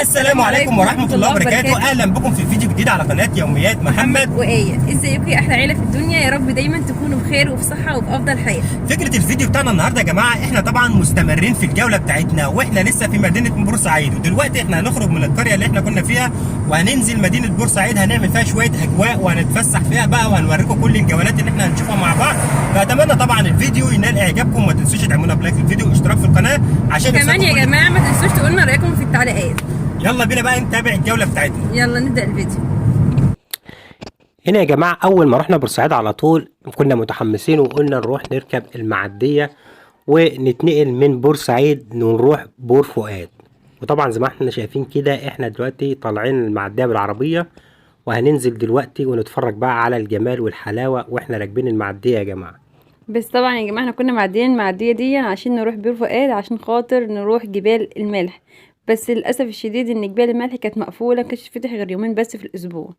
السلام عليكم ورحمة الله وبركاته. أهلا بكم في فيديو جديد على قناة يوميات محمد وآية. ازيكم يا أحلى عيلة في الدنيا؟ يا رب دايما تكونوا بخير وفي صحة وفي أفضل حال. فكرة الفيديو بتاعنا النهاردة يا جماعة، احنا طبعا مستمرين في الجولة بتاعتنا واحنا لسه في مدينة بورسعيد، ودلوقتي احنا هنخرج من القرية اللي احنا كنا فيها وهننزل مدينة بورسعيد، هنعمل فيها شوية أجواء وهنتفسح فيها بقى وهنوريكم كل الجولات اللي احنا هنشوفها مع بعض. فأتمنى طبعا الفيديو ينال إعجابكم، وما تنسوش تدعمونا ب like الفيديو واشتراك في القناة عشان كمان يوصلكم يا جماعة ما تنسوش تقولنا رأيكم في التعليقات. يلا بينا بقى نتابع الجولة بتاعتنا. يلا نبدأ الفيديو. هنا يا جماعة أول ما رحنا بورسعيد على طول كنا متحمسين وقلنا نروح نركب المعدية ونتنقل من بورسعيد ونروح بور فؤاد. وطبعا زي ما احنا شايفين كده احنا دلوقتي طالعين المعدية بالعربية، وهننزل دلوقتي ونتفرج بقى على الجمال والحلاوة واحنا راكبين المعدية يا جماعة. بس طبعا يا جماعة احنا كنا معديين المعدية دي عشان نروح بور فؤاد، عشان خاطر نروح جبال الملح، بس للأسف الشديد ان جبال الملح كانت مقفولة، ما كانتش تفتح غير يومين بس في الأسبوع.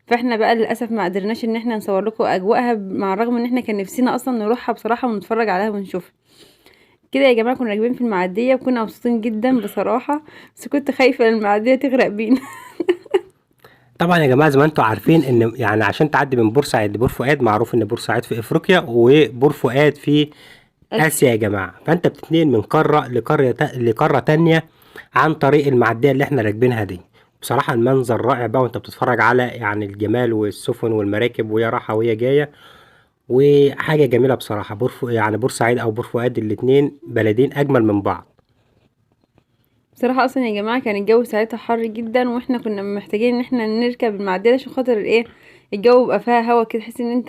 فاحنا بقى للأسف ما قدرناش ان احنا نصور لكم أجواءها، مع الرغم ان احنا كان نفسنا اصلا نروحها بصراحة ونتفرج عليها ونشوفها. كده يا جماعة كنا راكبين في المعدية وكنا مبسوطين جدا بصراحة، بس كنت خايفة ان المعدية تغرق بينا. طبعا يا جماعة زي ما انتم عارفين ان يعني عشان تعدي من بورسعيد لبور فؤاد، معروف ان بورسعيد في افريقيا وبور فؤاد في اسيا يا جماعة، فانت بتتنقل من قارة لقرية لقاره تانية عن طريق المعدية اللي احنا راكبينها دي. بصراحة المنظر رائع بقى وانت بتتفرج على يعني الجمال والسفن والمراكب وهي رايحة وهي جاية، وحاجه جميلة بصراحة. يعني بورسعيد او بور فؤاد الاتنين بلدين اجمل من بعض. بصراحة اصلا يا جماعة كان الجو ساعتها حر جدا، واحنا كنا محتاجين ان احنا نركب المعدية عشان خاطر الايه، الجو بقى فيها هوا كده، تحس ان انت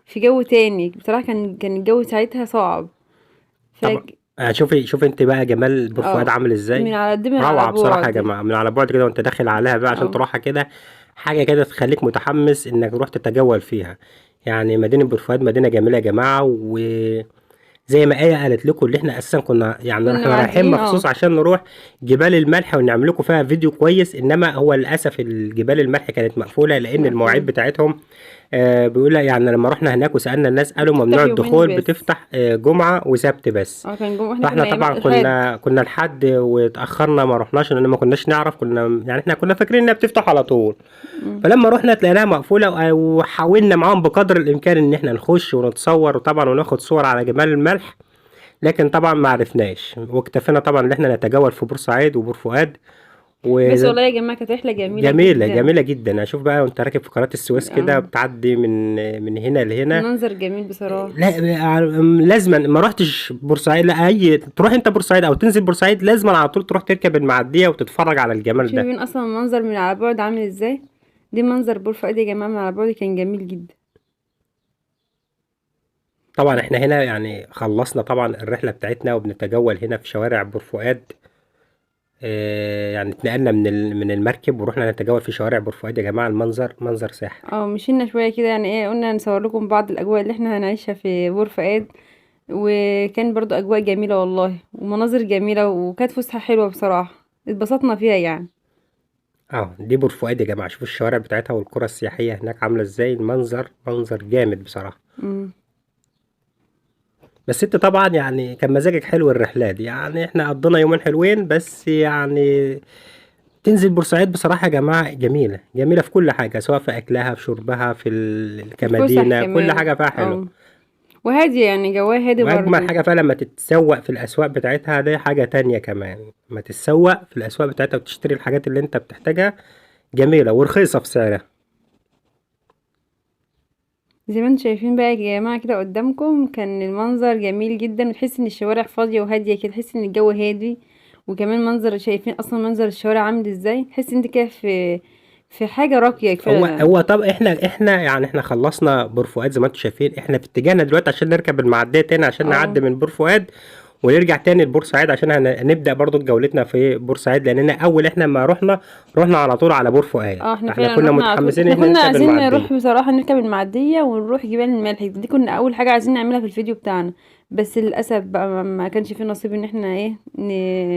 في جو تاني. بصراحة كان الجو ساعتها صعب. طبعا شوفي شوفي انت بقى جمال بور فؤاد عامل ازاي، من على قد من على روعة بصراحة يا بعد. جماعة، من على بعد كده وانت داخل عليها بقى عشان تروحها كده، حاجة كده تخليك متحمس انك تروح تتجول فيها. يعني مدينة بور فؤاد مدينة جميلة يا جماعة، وزي ما آية قالت لكم اللي احنا اساسا كنا يعني كنا احنا رايحين معديين، مخصوص عشان نروح جبال الملح ونعمل لكم فيها فيديو كويس، انما هو للاسف الجبال الملح كانت مقفولة لان المواعيد بتاعتهم بيقول يعني لما رحنا هناك وسألنا الناس قالوا بتفتح ممنوع يومين الدخول، بس. بتفتح جمعة وسبت بس. كان جمعة، احنا فاحنا كنا طبعا يوم الأحد. كنا الحد واتأخرنا ما رحناش لان ما كناش نعرف، كنا يعني احنا كنا فاكرين انها بتفتح على طول. فلما رحنا تلاقيناها مقفولة، وحاولنا معاهم بقدر الامكان ان احنا نخش ونتصور وطبعا وناخد صور على جبال الملح، لكن طبعا ما عرفناش، واكتفينا طبعا ان احنا نتجول في بورسعيد وبور فؤاد. بس والله يا جماعة كانت رحلة جميلة جميلة جدا. جميلة جدا. اشوف بقى وانت راكب في قناة السويس كده بتعدي من هنا لهنا، منظر جميل بصراحة. لا لازما ما رحتش بورسعيد، لا اي تروح انت بورسعيد او تنزل بورسعيد لازما على طول تروح تركب المعدية وتتفرج على الجمال ده. شايفين اصلا المنظر من على بعد عامل ازاي؟ دي منظر بور فؤاد يا جماعة من على بعد كان جميل جدا. طبعا احنا هنا يعني خلصنا طبعا الرحلة بتاعتنا وبنتجول هنا في شوارع بور فؤاد. يعني اتنقلنا من المركب ورحنا نتجول في شوارع بور فؤاد يا جماعة. المنظر منظر ساحر. مشينا شوية كده، يعني ايه، قلنا نصور لكم بعض الأجواء اللي احنا هنعيشها في بور فؤاد، وكان برضو أجواء جميلة والله ومناظر جميلة، وكانت فسحة حلوة بصراحة، اتبسطنا فيها يعني. دي بور فؤاد يا جماعة، شوفوا الشوارع بتاعتها والقرى السياحية هناك عاملة ازاي، المنظر منظر جامد بصراحة. بس انت طبعا يعني كان مزاجك حلو الرحلة دي، يعني احنا قضينا يومين حلوين، بس يعني تنزل بورسعيد بصراحة يا جماعة جميلة جميلة في كل حاجة، سواء في أكلها في شربها في كمدينة، كل كمان. حاجة فيها حلو. وهادية يعني، جواها هادي وأجمل برضه. حاجة فيها لما تتسوق في الأسواق بتاعتها، دي حاجة تانية كمان، لما تتسوق في الأسواق بتاعتها وتشتري الحاجات اللي انت بتحتاجها، جميلة ورخيصة في سعرها. زي ما انتم شايفين بقى يا جماعة كده قدامكم كان المنظر جميل جدا، وتحس ان الشوارع فاضية وهادية كده، تحس ان الجو هادي، وكمان منظر، شايفين اصلا منظر الشوارع عامل ازاي، تحس انت كده في حاجة راقية فعلا. هو طب احنا يعني احنا خلصنا بور فؤاد زي ما انتم شايفين، احنا في اتجاهنا دلوقتي عشان نركب المعدية تاني عشان نعدي من بور فؤاد ونرجع تاني لبورسعيد، عشان هنبدأ برضو جولتنا في بورسعيد، لأننا أول إحنا ما رحنا على طول على بور فؤاد. إحنا فإحنا فعلاً كنا رحنا على طول. متحمسين إحنا إن إحنا كنا نركب عايزين المعدية. نروح بصراحة نركب المعدية ونروح جبال الملح، دي كنا أول حاجة عايزين نعملها في الفيديو بتاعنا، بس للأسف بقى ما كانش في نصيب إن إحنا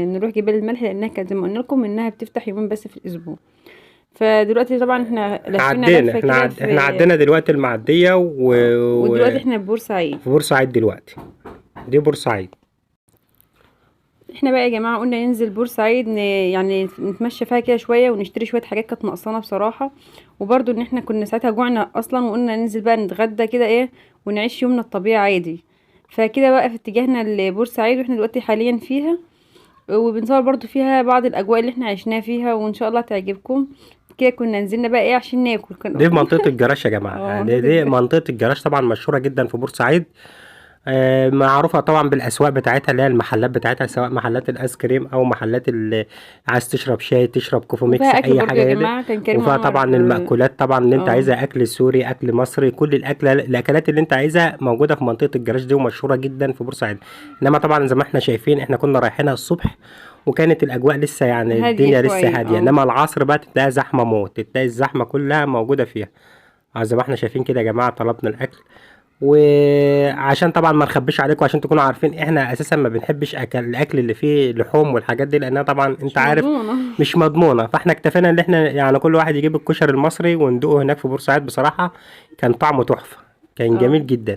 نروح جبال الملح، لأنها كانت زي ما قلنا لكم إنها بتفتح يومين بس في الأسبوع. فدلوقتي طبعا احنا لفينا لفة كده في احنا عدينا دلوقتي المعدية ودلوقتي احنا في بورسعيد. في بورسعيد دلوقتي، دي بورسعيد. احنا بقى يا جماعة قلنا ننزل بورسعيد يعني نتمشى فيها كده شوية ونشتري شوية حاجات كانت ناقصانا بصراحة، وبرده ان احنا كنا ساعتها جوعنا اصلا، وقلنا ننزل بقى نتغدى كده ايه ونعيش يومنا الطبيعي عادي. فكده بقى في اتجاهنا لبورسعيد، واحنا دلوقتي حاليا فيها، وبنصور برضو فيها بعض الاجواء اللي احنا عشناها فيها، وان شاء الله تعجبكم. كده كنا نزلنا بقى ايه عشان ناكل. دي في منطقة الجراش يا جماعة. دي منطقة الجراش طبعا مشهورة جدا في بورسعيد، معروفة طبعا بالأسواق بتاعتها اللي هي المحلات بتاعتها، سواء محلات الآيس كريم أو محلات اللي عايز تشرب شاي، تشرب coffee mix، وفيها أكل أي برضو حاجة يا دي. جماعة، كان كريم وفيها عمر. طبعا المأكولات طبعا اللي أنت عايزها، أكل سوري، أكل مصري، كل الأكلات اللي أنت عايزها موجودة في منطقة الجراش دي، ومشهورة جدا في بورسعيد. إنما طبعا زي ما احنا شايفين احنا كنا رايحينها الصبح وكانت الأجواء لسه يعني هادية الدنيا لسه شوية، هادية، إنما العصر بقى تلاقيها زحمة موت، تلاقي الزحمة كلها موجودة فيها. زي ما احنا شايفين كده يا جماعة طلبنا الأكل، وعشان طبعا ما نخبيش عليكم عشان تكونوا عارفين احنا اساسا ما بنحبش الاكل اللي فيه لحوم والحاجات دي، لانها طبعا انت مش عارف مضمونة. مش مضمونه. فاحنا اكتفينا ان احنا يعني كل واحد يجيب الكشري المصري وندوقه هناك في بورسعيد. بصراحة كان طعمه تحفة، كان جميل جدا.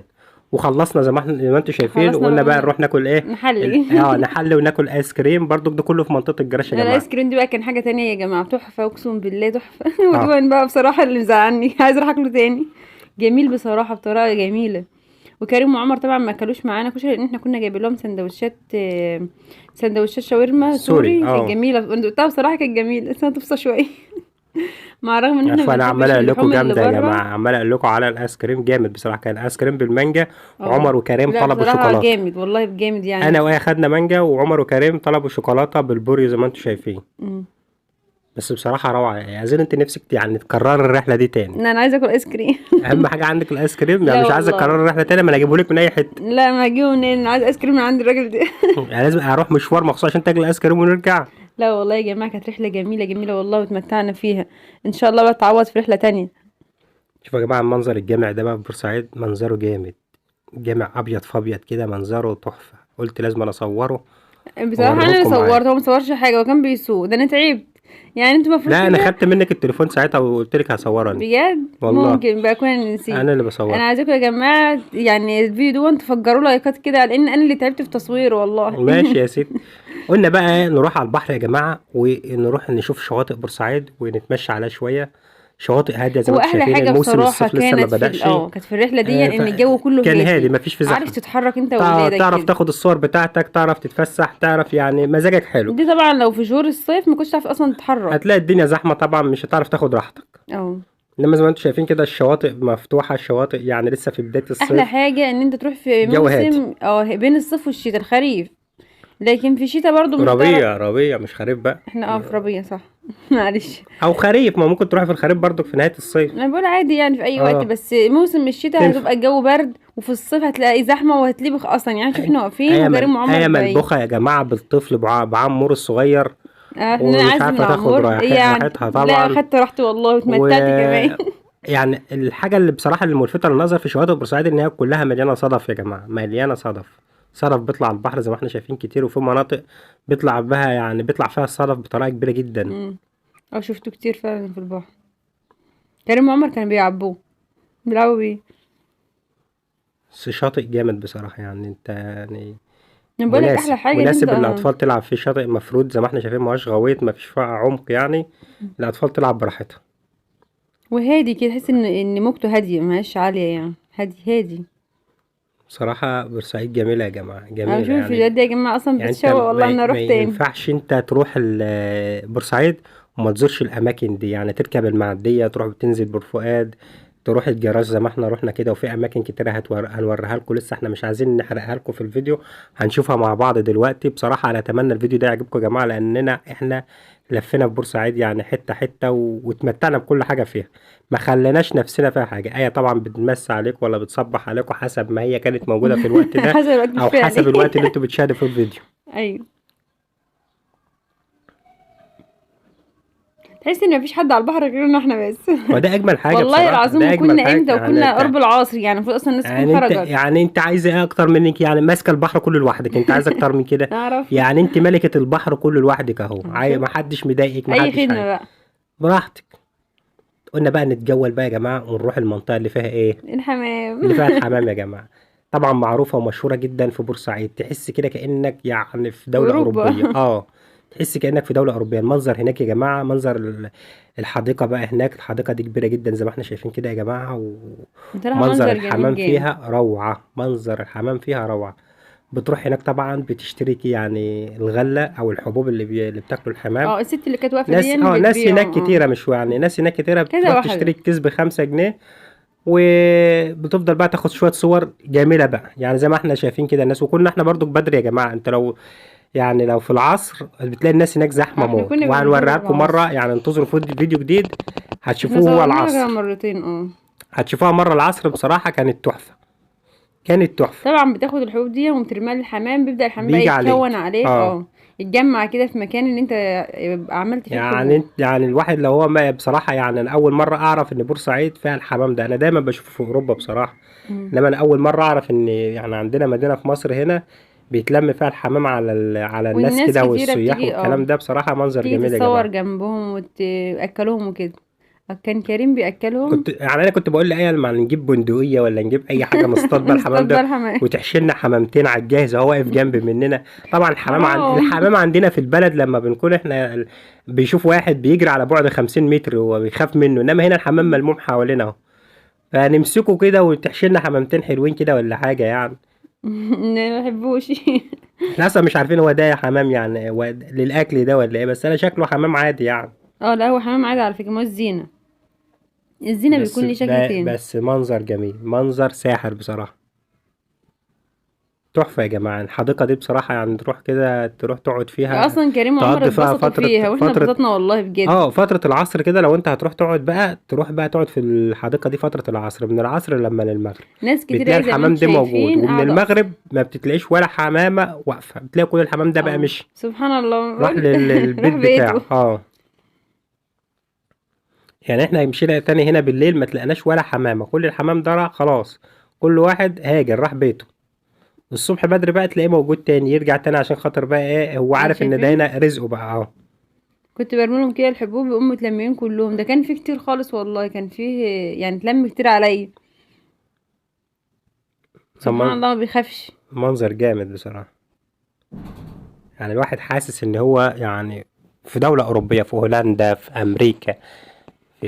وخلصنا زي ما انتم شايفين، خلصنا وقلنا بقى بقى نروح ناكل ايه؟ نحلي. نحلي وناكل ايس كريم برضو، ده كله في منطقة الجراش يا جماعة. الايس كريم دي بقى كان حاجة تانية يا جماعة، تحفة اقسم بالله تحفة. ودوان بقى بصراحة اللي مزعلني، عايز اروح اكله تاني. جميل بصراحة بطريقة جميلة. وكريم وعمر طبعا ما اكلوش معانا كشري، لان احنا كنا جايبين لهم سندوتشات شاورما سوري، سوري. كانت جميلة، انا دقتها بصراحة كانت جميلة، بس انا تفصى شوية. مع الرغم ان احنا ما عارفة انا عمال بنحبش اقول لكم اللحوم اللي جامدة يا بره. جماعة، عمال اقول لكم على الايس كريم جامد بصراحة. كان ايس كريم بالمانجا، وعمر وكريم لا طلبوا بصراحة شوكولاتة. جامد والله جامد يعني. انا وآية خدنا مانجا، وعمر وكريم طلبوا شوكولاتة بالبوريو زي ما انتم شايفين. بس بصراحة روعه يعني. عايزين انت نفسك يعني تكرر الرحلة دي تاني؟ لا انا عايزه اكل ايس كريم. اهم حاجة عندك الايس كريم يعني، لا مش عايزه والله. تكرر الرحلة تاني؟ ما انا اجيبه لك من اي حتة. لا ما اجيبه منين، انا عايزه ايس كريم من عند الراجل ده. يعني لازم اروح مشوار مخصوص عشان تاكل الايس كريم ونرجع؟ لا والله يا جماعة كانت رحله جميلة جميلة والله، واتمتعنا فيها. ان شاء الله بقى تعوض في رحله تانية. شوفوا يا جماعة المنظر الجامع ده بقى في بورسعيد، منظره جامد، جامع ابيض في ابيض كده، منظره تحفة. قلت لازم انا اصوره. بصراحة انا اللي وأوريكم معايا. صورت، هو ما صورش حاجة، هو كان بيسوق، ده انا تعبت يعني. انتوا المفروض لا انا كده خدت منك التليفون ساعتها وقلت لك هصوره انا. بجد؟ والله. ممكن بقى كنا نسيت. انا اللي بصورة. انا عايزاكم يا جماعة يعني الفيديو ده تفجروا لايكات كده، لان انا اللي تعبت في تصويره والله. ماشي يا ستي. قلنا بقى نروح على البحر يا جماعة، ونروح نشوف شواطئ بورسعيد ونتمشى عليها شوية. شواطئ هادية زي ما انتم واحلى شايفين، حاجة الموسم بصراحة الصيف لسه ما كانت في بدأش. كانت في الرحلة دي ان الجو كله كان هادي، هادي، مفيش في زحمة. عارف تتحرك انت واولادك تعرف كده. تاخد الصور بتاعتك، تعرف تتفسح، تعرف يعني مزاجك حلو. دي طبعا لو في شهور الصيف ما كنتش تعرف اصلا تتحرك، هتلاقي الدنيا زحمة طبعا، مش هتعرف تاخد راحتك. انما زي ما انتم شايفين كده الشواطئ مفتوحة، الشواطئ يعني لسه في بداية الصيف. احلى حاجة ان انت تروح في جو هادي. موسم بين الصيف والشتاء، الخريف. لكن في الشتاء برضو مش ربيع، تعرف. ربيع مش خريف بقى. احنا في ربيع صح. معلش. او خريف، ما ممكن تروح في الخريف برضو في نهاية الصيف. انا بقول عادي يعني في اي وقت، بس موسم الشتاء تنفع. هتبقى الجو برد، وفي الصيف هتلاقي زحمة وهتلبخ اصلا. يعني شوف احنا واقفين وكريم وعمر ايه بعيد. ملبخه يا جماعة بالطفل بعمور الصغير. احنا ومش عايز عارفه من تاخد عمور. إيه يعني؟ راحتها لا، طبعا. خدت راحتي والله واتمتعت كمان. يعني الحاجة اللي بصراحة اللي ملفته للنظر في شواطئ بورسعيد ان هي كلها مليانة صدف يا جماعة، مليانة صدف. صدف بيطلع على البحر زي ما احنا شايفين كتير، وفي مناطق بيطلع بها يعني بيطلع فيها الصدف بطريقة كبيرة جدا. شفته كتير فعلا في البحر. كريم وعمر كانوا بيعبوه، بيلعبوا بيه. بس شاطئ جامد بصراحة، يعني انت يعني انا بقول لك احلى حاجة إن مناسب انت للاطفال تلعب في شاطئ مفروض زي ما احنا شايفين، ما هوش غويط، ما فيش فيها عمق، يعني الاطفال تلعب براحتها. وهادي كده، تحس ان موجته هادية، ما هيش عالية يعني، هادي هادي. بصراحة بورسعيد جميلة يا جماعة، جميلة. أنا بشوف الفيديوهات دي يا جماعة أصلاً انت بتشوق والله إن أنا أروح ما تاني. ينفعش أنت تروح بورسعيد وما تزورش الأماكن دي، يعني تركب المعدية، تروح تنزل بورفؤاد، تروح الجراج زي ما احنا رحنا كده، وفي أماكن كتيرة هنوريها لكم، لسه احنا مش عايزين نحرقها لكم في الفيديو، هنشوفها مع بعض دلوقتي. بصراحة أنا أتمنى الفيديو ده يعجبكم يا جماعة، لأننا احنا لفينا في بورسعيد يعني حتة حتة واتمتعنا بكل حاجة فيها، ما خليناش نفسنا فيها حاجة. آية طبعا بتمس عليكم ولا بتصبح عليكم حسب ما هي كانت موجودة في الوقت ده، حسب الوقت أو الفعلي. حسب الوقت اللي انتوا بتشاهدوا فيه الفيديو. أيوه. تحس ان مفيش حد على البحر غيرنا احنا بس. وده اجمل حاجة والله بصراحة. العظيم. ده أجمل وكنا حاجة. امتى؟ وكنا قرب العصر، يعني المفروض اصلا الناس تكون خرجت. انت عايزه ايه اكتر منك؟ ماسكه البحر كله لوحدك، انت عايزه اكتر من كده؟ اعرف. انت ملكه البحر كله لوحدك اهو، ما حدش مضايقك، ما اي حدش خدمة حاجة. بقى. براحتك. قلنا بقى نتجول بقى يا جماعة ونروح المنطقة اللي فيها ايه؟ الحمام. اللي فيها الحمام يا جماعة. طبعا معروفة ومشهورة جدا في بورسعيد، تحس كده كأنك يعني في دولة أوروبا. أوروبية. تحس كأنك في دولة أوروبية. المنظر هناك يا جماعة، منظر الحديقة بقى هناك، الحديقة دي كبيرة جدا زي ما احنا شايفين كده يا جماعة، بصراحة ومنظر منظر جميل الحمام جامد. فيها روعة، منظر الحمام فيها روعة. بتروح هناك طبعا بتشتري يعني الغلة أو الحبوب اللي بتاكله الحمام. الست اللي كانت واقفة دي ناس بتبيع، هناك كتيرة، مش يعني ناس هناك كتيرة كذا بتروح واحدة. تشتري الكيس ب5 جنيه، وبتفضل بقى تاخد شوية صور جميلة بقى، يعني زي ما احنا شايفين كده الناس. وكنا احنا برضو بدري يا جماعة، انت لو في العصر بتلاقي الناس هناك زحمة احنا موت. كنا وهنوريها بننتظر لكم العصر. مرة، يعني انتظروا فيديو جديد هتشوفوه احنا هو صورناها العصر. مرتين. هتشوفوها مرة العصر، بصراحة كانت تحفة، كانت تحفة. طبعا بتاخد الحبوب دي وبترميها للحمام، بيبدأ الحمام بقى بيجي عليك. يتكون عليك. يتجمع كده في مكان اللي انت عملت فيه الحبوب. الواحد لو هو ما بصراحة، انا أول مرة أعرف إن بورسعيد فيها الحمام ده، أنا دايما بشوفه في أوروبا بصراحة. إنما أنا أول مرة أعرف إن عندنا مدينة في مصر هنا بيتلم فيها الحمام على الناس والناس كده كتيرة والسياح بتيجي، والكلام ده. بصراحة منظر تيجي جميل يا تتصور جماعة. جنبهم وتأكلوهم وكده. كان كريم بيأكلهم. أنا كنت بقول لآية لما نجيب بندقية ولا نجيب أي حاجة نصطاد بقى الحمام نصطاد ده بقى الحمام. وتحشي لنا حمامتين على الجاهز وهو واقف جنب مننا. طبعاً حرام. الحمام عندنا في البلد لما بنكون إحنا بيشوف واحد بيجري على بعد 50 متر وبيخاف منه، إنما هنا الحمام ملموم حوالينا أهو، فنمسكه كده وتحشي لنا حمامتين حلوين كده ولا حاجة. ما بحبوش. احنا أصلاً مش عارفين هو ده يا حمام هو للأكل ده ولا إيه، بس أنا شكله حمام عادي. لا هو حمام عادي على فكرة، ما هو الزينة. الزينة بيكون ليه شكل تاني. بس منظر جميل، منظر ساحر بصراحة، تحفة يا جماعة. الحديقة دي بصراحة تروح كده، تروح تقعد فيها، أصلاً كريم وعمر تقضي فيها اتبسطوا فيها، وإحنا اتبسطنا والله بجد. فترة العصر كده، لو أنت هتروح تقعد بقى، تروح بقى تقعد في الحديقة دي فترة العصر، من العصر لما للمغرب. ناس كتير بتلاقي زي ما الحمام انتم ده موجود، شايفين ومن قاعدة. المغرب ما بتتلاقيش ولا حمامة واقفة، بتلاقي كل الحمام ده بقى مشي. سبحان الله. راح للبيت راح بيته. بتاعه. احنا مشينا تاني هنا بالليل ما تلاقيناش ولا حمامة، كل الحمام ده راح خلاص، كل واحد هاجر راح بيته. الصبح بدري بقى تلاقيه موجود تاني، يرجع تاني عشان خاطر بقى ايه، هو عارف ان ده شايفين؟ هنا رزقه بقى. كنت برمي لهم كده الحبوب بيقوموا متلمين كلهم، ده كان فيه كتير خالص والله، كان فيه اتلم كتير عليا. سبحان الله ما بيخافش. منظر جامد بصراحة، الواحد حاسس ان هو في دولة أوروبية، في هولندا، في أمريكا،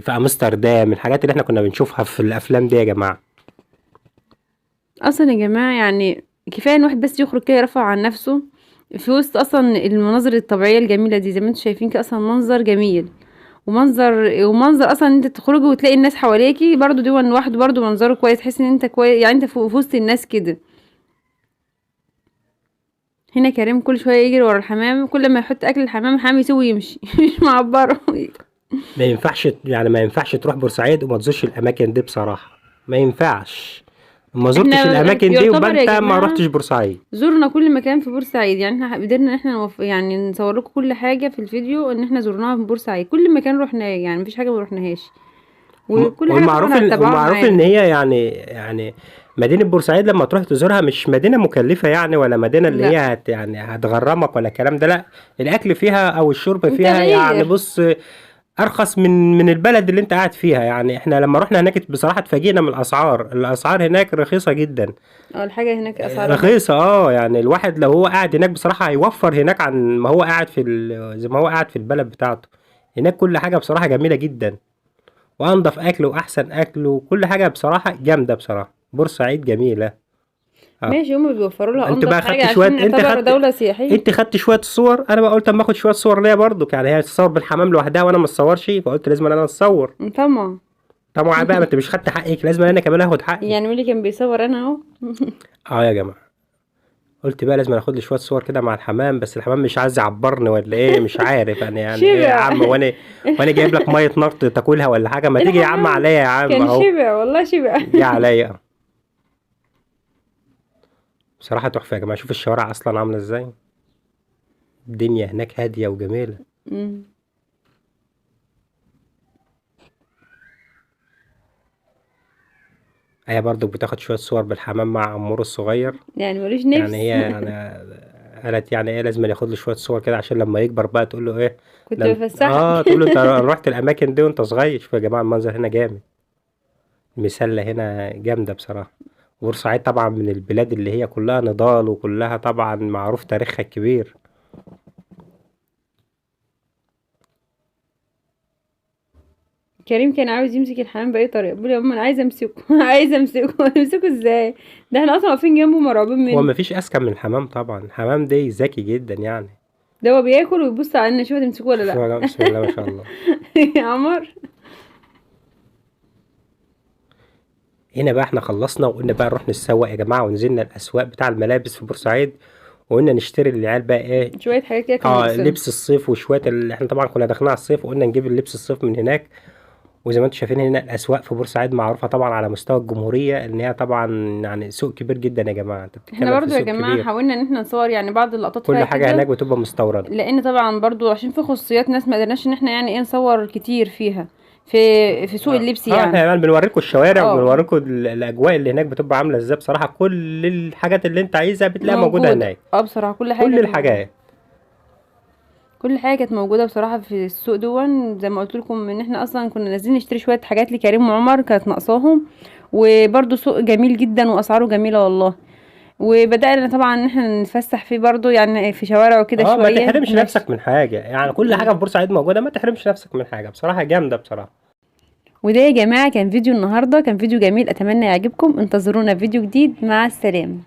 في أمستردام، الحاجات اللي احنا كنا بنشوفها في الأفلام دي يا جماعة. أصلا يا جماعة كفاية إن واحد بس يخرج كده يرفع عن نفسه في وسط أصلا المناظر الطبيعية الجميلة دي، زي ما انتم شايفين كده أصلا منظر جميل، ومنظر أصلا إن انت تخرجي وتلاقي الناس حواليكي برضو، دي لوحده برضو منظره كويس، تحس إن انت كويس، انت في وسط الناس كده. هنا كريم كل شوية يجري ورا الحمام، كل ما يحط أكل الحمام الحمام يسيبه ويمشي. مش معبره. ما ينفعش تروح بورسعيد وما تزورش الأماكن دي بصراحة، ما ينفعش. ما زرتش إحنا الأماكن دي يعتبر وبقى يا أنت ما جماعة رحتش بورسعيد. زرنا كل مكان في بورسعيد، احنا قدرنا ان احنا نصور لكم كل حاجة في الفيديو ان احنا زرناها في بورسعيد، كل مكان رحناه، مفيش حاجة ما رحناهاش. وكل حاجة طبعاً هتتابعوها والمعروف معانا. ان هي مدينة بورسعيد لما تروح تزورها مش مدينة مكلفة ولا مدينة اللي لا. هي هتغرمك ولا الكلام ده، لا، الأكل فيها أو الشرب انت فيها غير. أرخص من البلد اللي أنت قاعد فيها. إحنا لما رحنا هناك بصراحة اتفاجئنا من الأسعار، الأسعار هناك رخيصة جدا. الحاجة هناك أسعارها رخيصة، الواحد لو هو قاعد هناك بصراحة هيوفر هناك عن ما هو قاعد في زي ما هو قاعد في البلد بتاعته. هناك كل حاجة بصراحة جميلة جدا، وأنضف أكل وأحسن أكل وكل حاجة بصراحة جامدة بصراحة. بورسعيد جميلة. ماشي، هما بيوفروا لها انت أنضف بقى حاجة خدت شوية، عشان انت نعتبر خدت دولة سياحية. انت خدت شوية صور، أنا بقى قلت أما آخد شوية صور ليا برضك، هي تصور بالحمام لوحدها وأنا ما اتصورش، فقلت لازم أنا أتصور. طبعا. طبعا بقى، ما انت مش خدت حقك، لازم أنا كمان آخد حقي. مين اللي كان بيصور؟ أنا أهو. يا جماعة، قلت بقى لازم آخد لي شوية صور كده مع الحمام، بس الحمام مش عايز يعبرني ولا إيه، مش عارف أنا إيه يا شبع. عم، وأنا جايب لك مية نار تاكلها ولا حاجة، ما تيجي يا عم الحمام عليا يا عم كان أهو. شبع والله، شبع. جه عليا. بصراحة تحفة يا جماعة، شوف الشوارع أصلا عاملة إزاي، الدنيا هناك هادية وجميلة. هي برضو بتاخد شوية صور بالحمام مع عمور الصغير. ملوش نفس. هي قالت إيه، لازم ياخد له شوية صور كده عشان لما يكبر بقى تقول له إيه، كنت بفسحك. تقول له أنت رحت الأماكن دي وأنت صغير. شوف يا جماعة المنظر هنا جامد، المسلة هنا جامدة بصراحة. بورسعيد طبعا من البلاد اللي هي كلها نضال، وكلها طبعا معروف تاريخها الكبير. كريم كان عاوز يمسك الحمام بأي طريقة، بيقول يا ماما انا عايز امسكه عايز امسكه امسكه ازاي؟ ده احنا اصلا واقفين جنبه مرعوبين هو منه. مفيش اذكى من الحمام طبعا، الحمام ده ذكي جدا يعني. ده هو بياكل ويبص علينا يشوف هتمسكوه ولا شوف لا. يا جماعة، بسم الله ما شاء الله. يا عمر. هنا بقى احنا خلصنا وقلنا بقى نروح نتسوق يا جماعة، ونزلنا الأسواق بتاع الملابس في بورسعيد، وقلنا نشتري للعيال بقى ايه، شوية حاجات كده كانوا ناقصينها. لبس الصيف وشوية احنا طبعا كنا داخلين على الصيف، وقلنا نجيب اللبس الصيف من هناك. وزي ما انتم شايفين هنا الأسواق في بورسعيد معروفة طبعا على مستوى الجمهورية إن هي طبعا يعني سوق كبير جدا يا جماعة. انت احنا بتتكلم في برضو يا سوق جماعة كبير، حاولنا ان احنا نصور يعني بعض اللقطات كل فيها حاجة كده، هناك بتبقى مستوردة. لان طبعا برضو عشان في خصوصيات ناس ما قدرناش ان احنا يعني ايه نصور كتير فيها في سوق اللبس احنا يعني. يعني بنوريكم الشوارع وبنوريكم الاجواء اللي هناك بتبقى عامله ازاي. بصراحة كل الحاجات اللي انت عايزها بتلاقيها موجودة موجودة. هناك. بصراحة كل حاجة كل كانت الحاجات. كل حاجة كانت موجودة بصراحة في السوق دون. زي ما قلت لكم ان احنا اصلا كنا نازلين نشتري شوية حاجات لكريم وعمر كانت ناقصاهم، وبرده سوق جميل جدا واسعاره جميلة والله. وبدأنا طبعا ان احنا نتفسح فيه برضو يعني في شوارعه كده ما شوية. تحرمش ماشي. نفسك من حاجة يعني، كل حاجة في بورسعيد موجودة، ما تحرمش نفسك من حاجة بصراحة، جامدة بصراحة. وده يا جماعة كان فيديو النهارده، كان فيديو جميل، اتمنى يعجبكم. انتظرونا في فيديو جديد. مع السلامة.